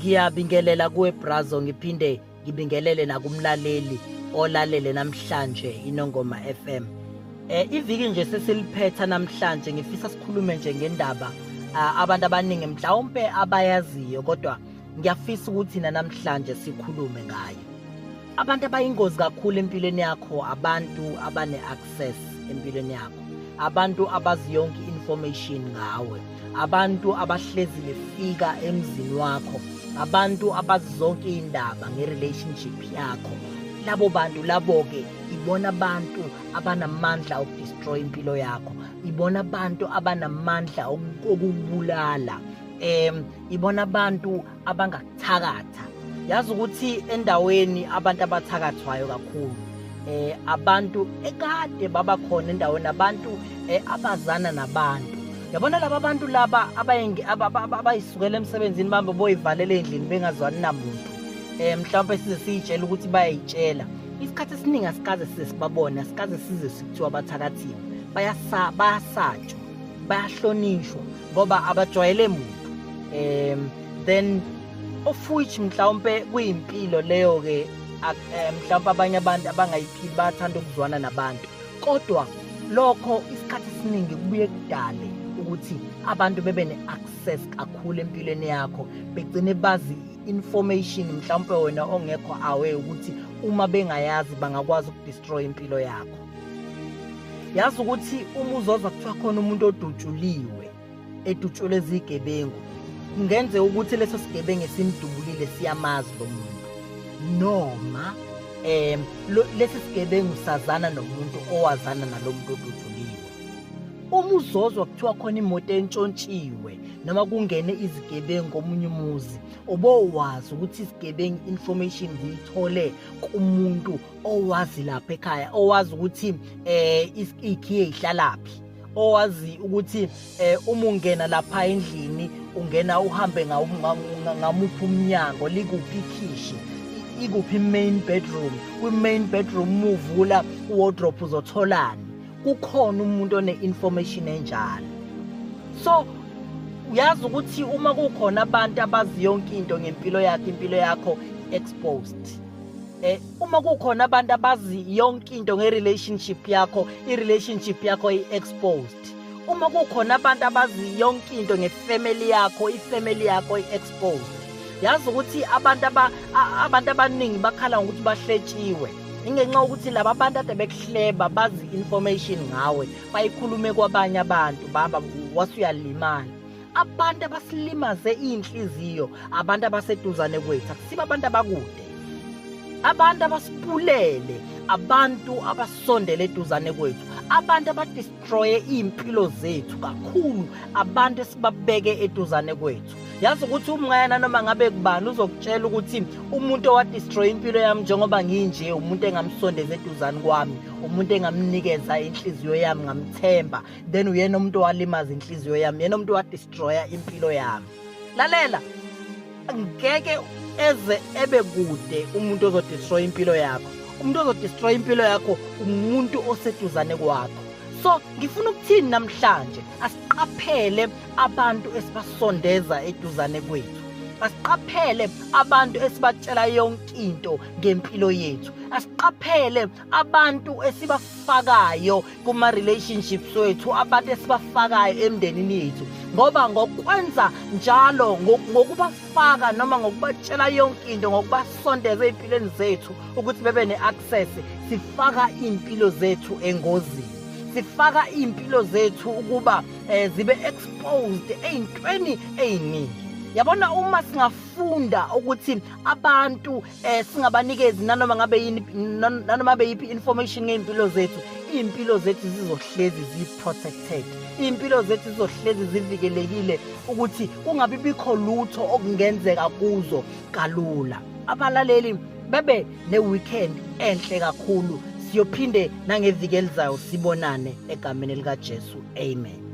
Ngiyabingelela kuwe Brazo, ngiphinde ngibingelele nakumlaleli olalele namhlanje iNongoma FM. Iviki nje sesiliphetha namhlanje, ngifisa sikhulume nje ngendaba abantu abaningi mhlawumbe abayaziyo, kodwa ngiyafisa ukuthi namhlanje sikhulume ngayo. Abantu abayingozi kakhulu empilweni yakho, abantu abane-access empilweni yakho, abantu abazi yonke information ngawe, abantu abahlezi befika emzini wakho, abantu abazi zonke iy'ndaba nge-relationship yakho. Labo bantu labo-ke ibona abantu abanamandla okudestroy impilo yakho, ibona abantu abanamandla okubulala, ibona abantu abangakuthakatha. Yazi ukuthi endaweni abantu abathakathwayo kakhulu, abantu ekade babakhona endaweni, abantu abazana nabantu. Yabona laba bantu laba abayisukela emsebenzini bambe boyivalela endlini bengazwani namuntu, mhlawumbe size siyitshela ukuthi bayayitshela. Isikhathi esiningi asikaze size sibabone, asikaze size sikuthiwa bathakathiwe. Bayasatshwa, bayahlonishwa ngoba abajwayele muntu. Then of which mhlawumbe kuyimpilo leyo ke, mhlawumbe abanye abantu abangayiphili bayathanda ukuzwana nabantu, kodwa lokho isikhathi esiningi kubuye kudale ukuthi abantu bebe ne-access kakhulu empilweni yakho, begcine bazi information mhlawumbe wena ongekho aware ukuthi uma bengayazi bangakwazi ukudestroy impilo yakho. Yazi ukuthi uma uzozwa kuthiwa khona umuntu odutshuliwe, edutshulwe izigebengu, kungenzeka ukuthi leso sigebengu esimdubulile siyamazi lo muntu, noma lesi sigebengu sazana nomuntu owazana nalo muntu odutshuliwe. Uma uzozwa kuthiwa khona imoto entshontshiwe noma kungene izigebengu komunye umuzi, obowazi ukuthi isigebengu information ziyithole kumuntu owazi lapha ekhaya, owazi ukuthi ikhiye ihlalaphi, owazi ukuthi uma ungena lapha endlini ungena uhambe ngamuphi umnyango, likuphi ikhishi, ikuphi main bedroom, kwi-main bedroom uvula wardrobe uzotholani. Kukhona umuntu one-information enjalo. So uyazi ukuthi uma kukhona abantu abazi yonke into ngempilo yakho, impilo yakho exposed. Uma kukhona abantu abazi yonke into nge-relationship yakho, i-relationship yakho i-exposed. Uma kukhona abantu abazi yonke into ngefamily yakho, ifamily yakho i-exposed. Yazi ukuthi abantu abaningi bakhala ngokuthi bahletshiwe, ingenxa yokuthi laba abantu ade bekuhleba bazi information ngawe, bayikhulume kwabanye abantu, bamba wasuyalimala. Abantu abasilimaze inhliziyo, abantu abaseduzane kwethu, akusibo abantu abakude, abantu abasibulele, abantu abasondele eduzane kwethu, abantu abadestroye iy'mpilo zethu kakhulu, abantu esibabeke eduzane kwethu. Yazi ukuthi umngayana noma ngabe kubani uzokutshela ukuthi umuntu owadestroy impilo yami njengoba nginje, umuntu engamsondeza eduzane kwami, umuntu engamnikeza inhliziyo yami ngamthemba, then uyena umuntu owalimaza inhliziyo yami, yena umuntu owadestroya impilo yami. Lalela, ngeke eze ebe kude umuntu ozodestroy impilo yakho. Umuntu ozodestroy impilo yakho umuntu oseduzane kwakho. So ngifuna ukuthini namhlanje, asiqaphele abantu esibasondeza eduzane kwethu, asiqaphele abantu esibatshela yonke into ngempilo yethu, asiqaphele abantu esibafakayo kuma relationships wethu, abantu esibafakayo emndenini yethu, ngoba ngokwenza njalo, ngokubafaka noma ngokubatshela yonke into, ngokubasondeza ey'mpilweni zethu ukuthi bebe ne-access, sifaka iy'mpilo zethu engozini, sifaka iy'mpilo zethu ukuba zibe exposed ey'ntweni ey'ningi. Yabona, uma singafunda ukuthi abantu singabanikezi nanoma ngabe yini, nanoma ngabe yiphi information ngey'mpilo zethu, iy'mpilo zethu zizohlezi zi-protected, iy'mpilo zethu zizohlezi zivikelekile ukuthi kungabi bikho lutho okungenzeka kuzo kalula. Abalaleli bebe ne-weekend enhle kakhulu, siyophinde nangeviki elizayo sibonane egameni likaJesu, amen.